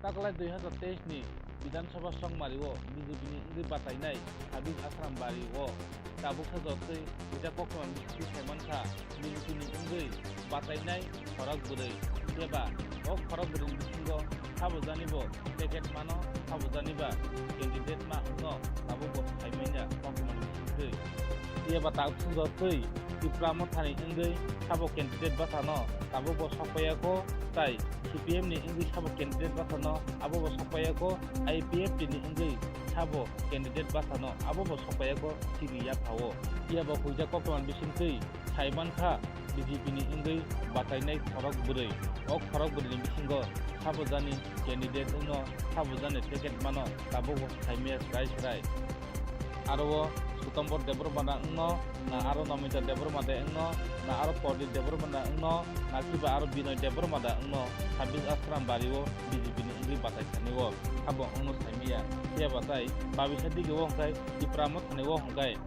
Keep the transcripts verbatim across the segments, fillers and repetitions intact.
Taklai dui hazar teis ni Bidhan Sabha Chongmari o B J P ni wngwi batainai Sabis Asram Bari o tabuksa jotoi puja koktwma bisingtwi saimankha B J P ni wngwi batainai khorok bwrwi. Phiya ba o khorok bwrwi ni bisingo sabo jani bo ticket mano, sabo jani ba candidate ma wngno tabuk bo saimanya koktwma ni bisingtwi. Phiya ba tabuksa jotoi Tipra Mothani wngwi sabo candidate bwsano tabuk bo sokpaiya kho, tai C P M ni wngwi sabo candidate bwsano abo bo sokpaiya kho, I P F T ni wngwi sabo candidate bwsano abo bo sokpaiya kho chini yaphao. Phiya ba huijak koktwma bisingtwi saimankha B J P ni wngwi batainai khorok bwrwi. O khorok bwrwi ni bisingo sabo jani candidate wngno, sabo jani ticket mano tabuk bo saimaya chwrai chwrai. Aro o Sutombor Debbarma da wngno, na aro Nomita Debbarma da wngno, na aro Pordip Debbarma da wngno, na kiba aro Binoy Debbarma da wngno, Sabis Asram Bari o B J P ni wngwi batai thani o. Abo wngno saimaya. Phiya ba tai babisa digi o hwnkhe Tipra Mothani o hwnkhe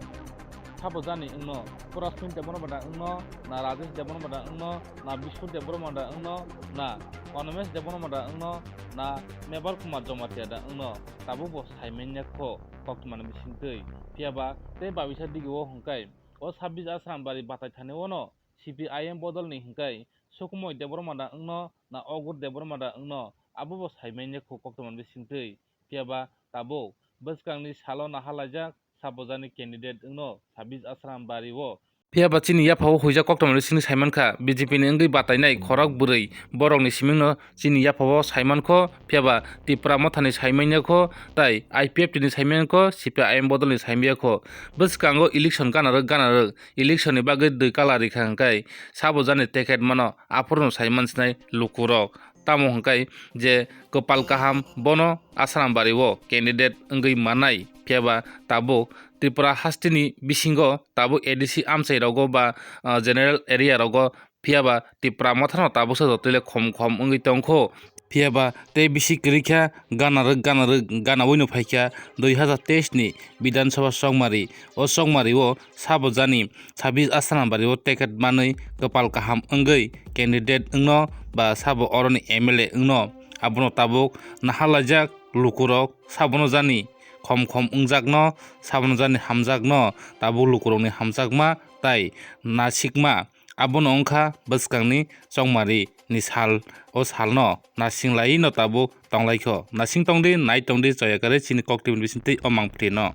sabo jani wngno, Prasmin Debbarma da wngno, na Rajesh Debbarma da wngno, na Bisnu Debbarma da wngno, na Animesh Debbarma da wngno, na Mebal Kumar Jamatia da wngno, tabuk bo saimanya kho koktwma ni bisingtwi. Phiya ba tei babisa digi o hwnkhe o Sabis Asram Bari batai thani o no C P I M bodol ni hwnkhe Sukumoi Debbarma da wngno, na Ogur Debbarma da wngno, abo bo saimanya kho koktwma ni bisingtwi. Phiya ba tabuk bwskangni salo nahalaijak sabo jani candidate wngno Sabis Asram Bari o. Phiya ba chini yaphao huijak koktwma ni bisingtwi saimankha, B J P ni wngwi batainai khorok bwrwi borokni simingno chini yaphao saimankho. Phiya ba Tipra Mothani saimanya kho, tai I P F T ni saimanya kho, C P I M bodol ni saimanya kho. Bwskango election gana rwk gana rwk, election ni bagwi dui kala rikha hwnkhe sabo jani ticket mano, aphuru no saiman sinai lukurok. Tamo hwnkhe je kwpal kaham bono Asram Bari o candidate wngwi mannai, phiya ba tabuk Tripura hasteni bisingo tabuk A D C amchai rogo ba, ah, general area rogo, phiya ba Tipra Mothano tabuksa jotoi le khom khom wngwi tongkho. Phiya ba tei bisi kwrwi kha gana rwk gana rwk gana ui no phaikha dui hazar teis ni Bidhan Sabha Chongmari. O Chongmari o sabo jani Sabis Asram Bari o ticket manwi kwpal kaham wngwi candidate wngno ba sabo oroni M L A wngno, abono tabuk nahalaijak lukurok sabono jani khom khom wngjakno, sabono jani hamjakno, tabuk lukurokni hamjakma tai nasikma. Abono wngkha bwskangni Chongmari ni sal, o salno nasing laino tabuk tonglaikho. Nasing tongdi, nai tongdi, choya kwrwi chini Kok T V ni bisingtwi o mangpili no.